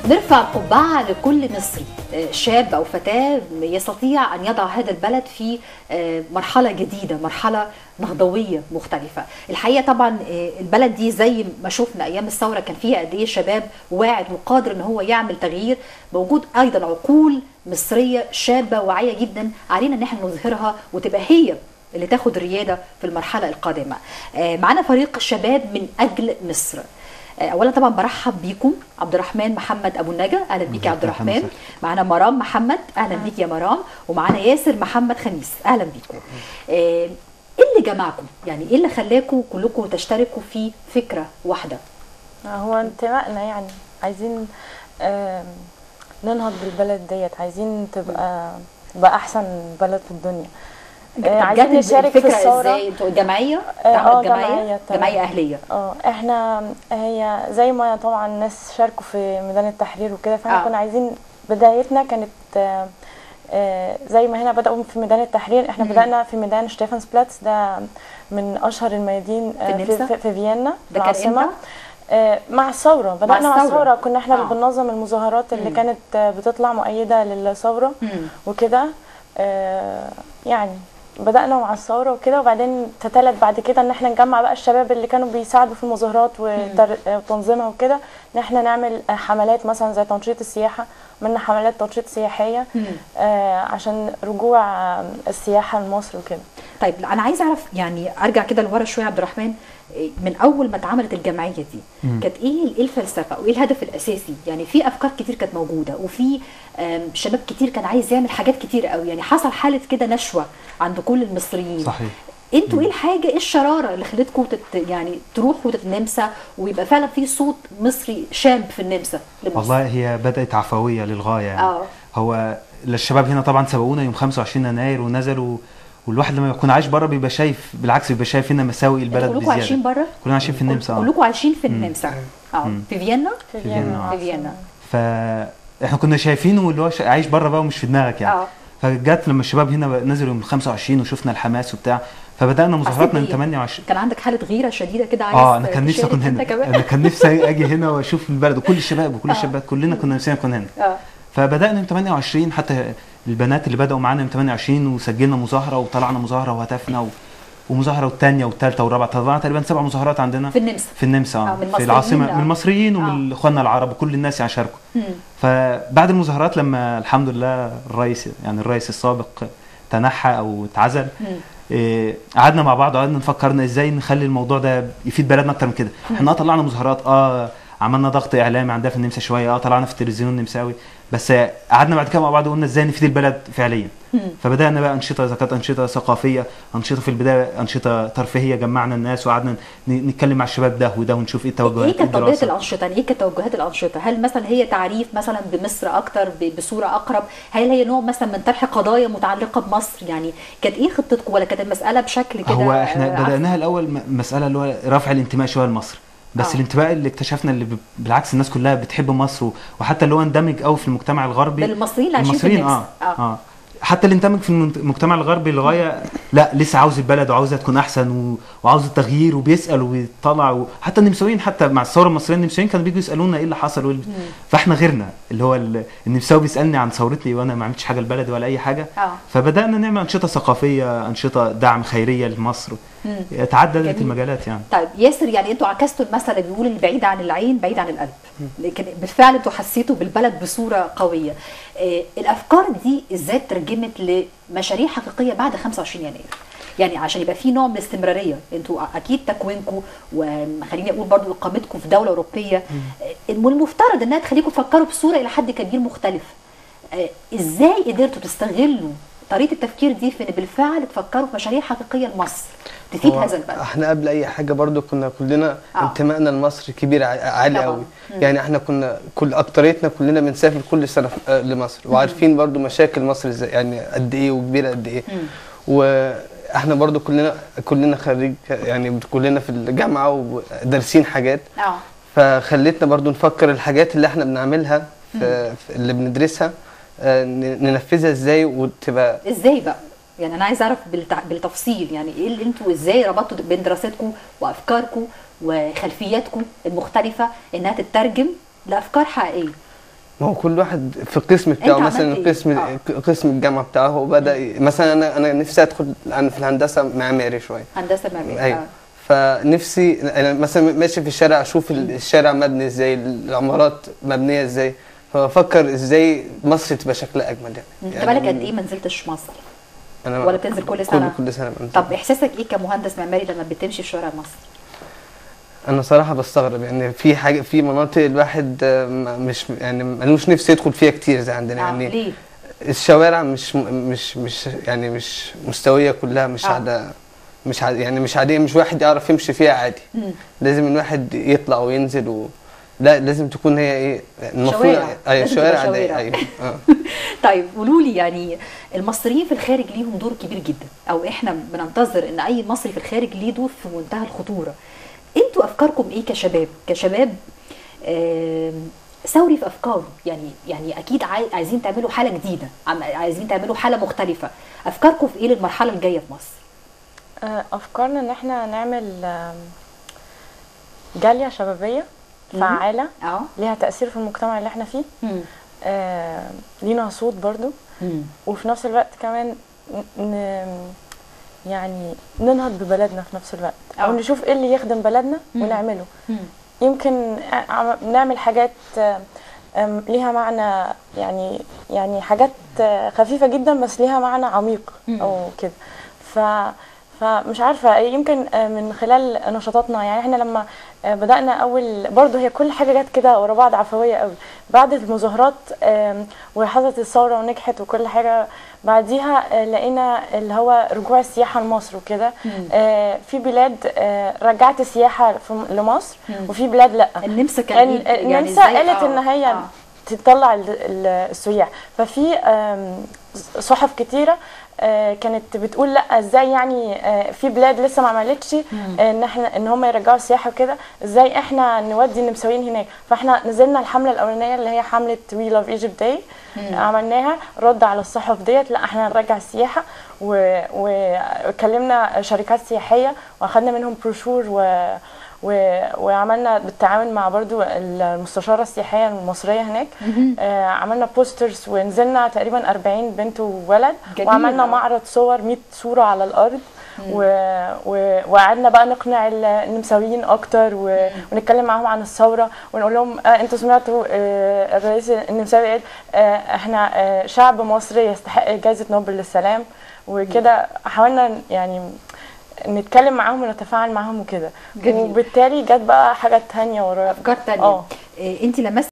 نرفع القبعة لكل مصري شاب أو فتاة يستطيع أن يضع هذا البلد في مرحلة جديدة، مرحلة نهضوية مختلفة. الحقيقة طبعا البلد دي زي ما شفنا أيام الثورة كان فيها قد إيه شباب واعد وقادر إن هو يعمل تغيير. موجود أيضا عقول مصرية شابة واعية جدا، علينا إن احنا نظهرها وتبقى هي اللي تاخد الريادة في المرحلة القادمة. معانا فريق شباب من أجل مصر. اولا طبعا برحب بيكم عبد الرحمن محمد ابو النجا، اهلا بيك يا عبد الرحمن. معانا مرام محمد، اهلا بيك يا مرام. ومعانا ياسر محمد خميس، اهلا بيكم. ايه اللي جمعكم؟ يعني ايه اللي خلاكم كلكم تشتركوا في فكرة واحدة؟ هو انتمائنا، يعني عايزين ننهض بالبلد ديت، عايزين تبقى احسن بلد في الدنيا. عايزين نشارك في الثورة. ازاي انتوا جمعية؟ جمعية اهليه. احنا هي زي ما طبعا الناس شاركوا في ميدان التحرير وكده، فاحنا كنا عايزين بدايتنا كانت زي ما هنا بداوا في ميدان التحرير، احنا بدانا في ميدان شتيفانس بلاتس، ده من اشهر الميادين في فيينا العاصمة. مع الثورة بدأنا، مع الثورة كنا احنا بننظم المظاهرات اللي كانت بتطلع مؤيدة للثورة وكده. يعني بدأنا مع الثورة وكده، وبعدين تتالت بعد كده ان احنا نجمع بقى الشباب اللي كانوا بيساعدوا في المظاهرات وتنظيمها وكده، ان احنا نعمل حملات مثلا زي تنشيط السياحة، عملنا حملات تنشيط سياحية عشان رجوع السياحة لمصر وكده. طيب انا عايزه اعرف، يعني ارجع كده لورا شوية عبد الرحمن، من اول ما اتعملت الجمعية دي كانت ايه الفلسفة وايه الهدف الاساسي؟ يعني في افكار كتير كانت موجودة، وفي شباب كتير كان عايز يعمل حاجات كتير قوي، يعني حصل حاله كده نشوه عند كل المصريين. صحيح. انتوا ايه الحاجة، ايه الشرارة اللي خلتكم يعني تروحوا النمسا ويبقى فعلا في صوت مصري شاب في النمسا لمصر؟ والله هي بدات عفوية للغاية يعني. هو الشباب هنا طبعا سبقونا يوم 25 يناير ونزلوا، والواحد لما يكون عايش بره بيبقى شايف، بالعكس بيبقى شايف هنا مساوئ البلد بزيادة. كلكم عايشين بره؟ كلنا عايشين في النمسا. كلكم عايشين في النمسا. في فيينا؟ في فيينا. في فيينا. فاحنا كنا شايفينه اللي هو عايش بره بقى ومش في دماغك يعني. فجت لما الشباب هنا نزلوا يوم 25 وشفنا الحماس وبتاع، فبدانا مظاهراتنا من 28. كان عندك حاله غيره شديدة كده عايز؟ انا كان نفسي اكون هنا، انا كان نفسي اجي هنا واشوف البلد وكل الشباب وكل الشباب كلنا كنا نفسنا نكون هنا. فبدانا يوم 28، حتى البنات اللي بدأوا معانا يوم 28 وسجلنا مظاهره وطلعنا مظاهره وهتفنا ومظاهره والثانية والثالثة والرابعة، طلعنا تقريبا 7 مظاهرات عندنا في النمسا. في النمسا في العاصمة، من المصريين ومن اخواننا العرب وكل الناس يعني شاركوا. فبعد المظاهرات لما الحمد لله الرئيس، يعني الرئيس السابق تنحى او اتعزل، قعدنا مع بعض وقعدنا نفكرنا ازاي نخلي الموضوع ده يفيد بلدنا اكتر من كده. احنا طلعنا مظاهرات، عملنا ضغط اعلامي عندنا في النمسا شوية، طلعنا في التلفزيون النمساوي، بس قعدنا بعد كده مع بعض وقلنا ازاي نفيد البلد فعليا. فبدانا بقى انشطة، اذا كانت انشطة ثقافية، انشطة في البداية انشطة ترفيهية، جمعنا الناس وقعدنا نتكلم مع الشباب ده وده ونشوف ايه التوجهات. ايه كانت طبيعة الانشطة؟ يعني ايه كانت توجهات الانشطة؟ هل مثلا هي تعريف مثلا بمصر اكتر بصورة اقرب؟ هل هي نوع مثلا من طرح قضايا متعلقه بمصر؟ يعني كانت ايه خطتكم، ولا كانت المسالة بشكل كده؟ هو احنا بدأناها الاول مسالة اللي هو رفع الانتماء شوية لمصر، بس الانتماء اللي اكتشفنا اللي بالعكس الناس كلها بتحب مصر، وحتى اللي هو اندمج قوي في المجتمع الغربي، المصريين اللي عايشين في النمسا. حتى اللي اندمج في المجتمع الغربي لغاية لا لسه عاوز البلد وعاوزها تكون احسن وعاوز التغيير وبيسال ويطلع. حتى النمساويين، حتى مع الثورة المصرية النمساويين كانوا بيجوا يسالونا ايه اللي حصل فاحنا غيرنا، اللي هو النمساوي بيسالني عن ثورتي وانا ما عملتش حاجة لبلدي ولا اي حاجة. فبدانا نعمل انشطة ثقافية، انشطة دعم خيرية لمصر، تعددت المجالات يعني. طيب ياسر، يعني انتوا عكستوا المثل اللي بيقول البعيد عن العين بعيد عن القلب، لكن بالفعل انتوا حسيتوا بالبلد بصورة قوية. الافكار دي ازاي ترجمت لمشاريع حقيقية بعد 25 يناير؟ يعني عشان يبقى في نوع من الاستمرارية، انتوا اكيد تكوينكم وخليني اقول برضو اقامتكم في دولة اوروبية المفترض انها تخليكم تفكروا بصورة الى حد كبير مختلف. ازاي قدرتوا تستغلوا طريقه التفكير دي في ان بالفعل تفكروا في مشاريع حقيقية لمصر تفيد هذا البلد؟ احنا قبل اي حاجة برضو كنا كلنا انتمائنا لمصر كبير عالي قوي. يعني احنا كنا كل اكتريتنا كلنا بنسافر كل سنة لمصر، وعارفين برضو مشاكل مصر ازاي، يعني قد ايه وكبيره قد ايه. واحنا برضو كلنا خريج، يعني كلنا في الجامعة ودارسين حاجات، فخلتنا برضو نفكر الحاجات اللي احنا بنعملها في اللي بندرسها ننفذها ازاي وتبقى ازاي بقى. يعني انا عايز اعرف بالتفصيل، يعني ايه اللي انتوا ازاي ربطتوا بين دراستكم وافكاركم وخلفياتكم المختلفة انها تترجم لافكار حقيقية؟ ما هو كل واحد في القسم بتاعه، مثلا قسم قسم الجامعة بتاعه هو بدا. مثلا انا نفسي ادخل انا في الهندسة معماري شوية. هندسة معماري. ايوه. فنفسي انا مثلا ماشي في الشارع اشوف الشارع مبني ازاي، العمارات مبنية ازاي، فبفكر ازاي مصر تبقى شكلها اجمل يعني. انت بالك قد ايه ما نزلتش مصر؟ أنا ولا بتنزل كل سنة؟ كل سنة بنزل. طب احساسك ايه كمهندس معماري لما بتمشي في شوارع مصر؟ انا صراحة بستغرب يعني، في حاجة في مناطق الواحد مش يعني ملوش نفسه يدخل فيها كتير زي عندنا يعني. ليه؟ الشوارع مش مش مش يعني مش مستوية كلها، مش على مش يعني مش عادية، مش واحد يعرف يمشي فيها عادي. لازم الواحد يطلع وينزل لا لازم تكون هي ايه المفروض. ايوه شوارع عادية. ايوه. طيب قولوا لي يعني المصريين في الخارج ليهم دور كبير جدا، او احنا بننتظر ان اي مصري في الخارج ليه دور في منتهى الخطورة. انتوا افكاركم ايه كشباب؟ كشباب ثوري في افكاره، يعني اكيد عايزين تعملوا حاله جديدة، عايزين تعملوا حاله مختلفة. افكاركم في ايه للمرحلة الجاية في مصر؟ افكارنا ان احنا نعمل جالية شبابية فعاله ليها تاثير في المجتمع اللي احنا فيه، لينا صوت برضو، وفي نفس الوقت كمان يعني ننهض ببلدنا في نفس الوقت، او نشوف ايه اللي يخدم بلدنا ونعمله. يمكن نعمل حاجات ليها معنى، يعني حاجات خفيفة جدا بس ليها معنى عميق او كده. فمش عارفه، يمكن من خلال نشاطاتنا يعني احنا لما بدانا اول برضه هي كل حاجة جت كده ورا بعض عفوية قوي. بعد المظاهرات وحصلت الثورة ونجحت وكل حاجة، بعديها لقينا اللي هو رجوع السياحة لمصر وكده. في بلاد رجعت السياحة لمصر وفي بلاد لا. النمسا كان يعني النمسا قالت ان هي تطلع السياح، ففي صحف كتيرة كانت بتقول لا ازاي يعني في بلاد لسه ما عملتش ان احنا ان هم يرجعوا السياحة وكده، ازاي احنا نودي النمساويين هناك. فاحنا نزلنا الحملة الاولانية اللي هي حمله We Love Egypt Day، عملناها رد على الصحف ديت، لا احنا هنرجع السياحة، وكلمنا شركات سياحية واخدنا منهم بروشور وعملنا بالتعاون مع برضو المستشارة السياحية المصرية هناك، عملنا posters ونزلنا تقريبا 40 بنت وولد، وعملنا معرض صور 100 صوره على الارض، وقعدنا بقى نقنع النمساويين اكتر ونتكلم معاهم عن الثورة ونقول لهم انتوا سمعتوا الرئيس النمساوي قال احنا شعب مصري يستحق جائزة نوبل للسلام وكده. حاولنا يعني نتكلم معاهم ونتفاعل معاهم وكده، وبالتالي جت بقى حاجات ثانية وراها، افكار ثانية. انت لمست